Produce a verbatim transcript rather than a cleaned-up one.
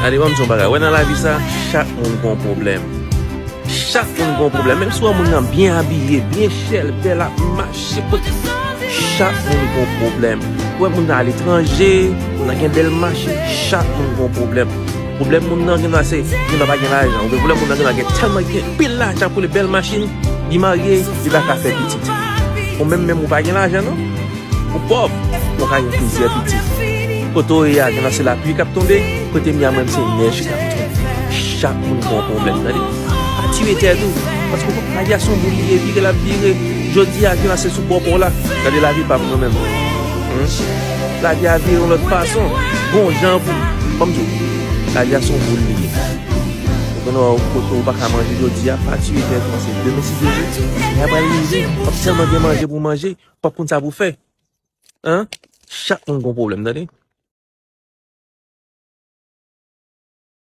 Gade, ban m di yon bagay. Wè, nan lavi sa, chak moun gon pwoblèm. Chak moun gon pwoblèm. Menm si w wè moun nan byen abiye, byen chè, l bèl, ap mache, pot, chak moun gon pwoblèm. Ou wè moun nan aletranje, moun nan gen bèl machin, chak moun gon pwoblèm. Pwoblèm moun nan gen dwa se, moun nan pa gen lajan. Oubyen pwoblèm moun nan gen dwa gen tèlman gen pil lajan pou li, bèl machin, li marye, li pa ka fè pitit. Ou menm, menm ou pa gen lajan, non? Ou pòv, ou ka gen plizyè pitit. Kote w ye a, gen dwa se lapli k ap tonbe, kote m ye a, mwen, se nèj k ap tonbe. Chak moun gon pwoblèm, tande. Pa tiye tèt ou, paske w konn lavi a se yon boul li ye, vire l ap vire. Jodi a, gen dwa se sou bò pa w la. Gade lavi pa m nan menm. Hmm? Lavi a vire yon lòt fason. Gon jan pou, ban m di w, lavi a se yon boul li ye. Ou konn wè kote w pa ka manje jodi a, pa tiye tèt ou, paske demen, si Dye vle, lè a pral rive, w ap tèlman gen manje pou manje, w ap konn sa pou fè. Hein? Chak moun gon pwoblèm, tande.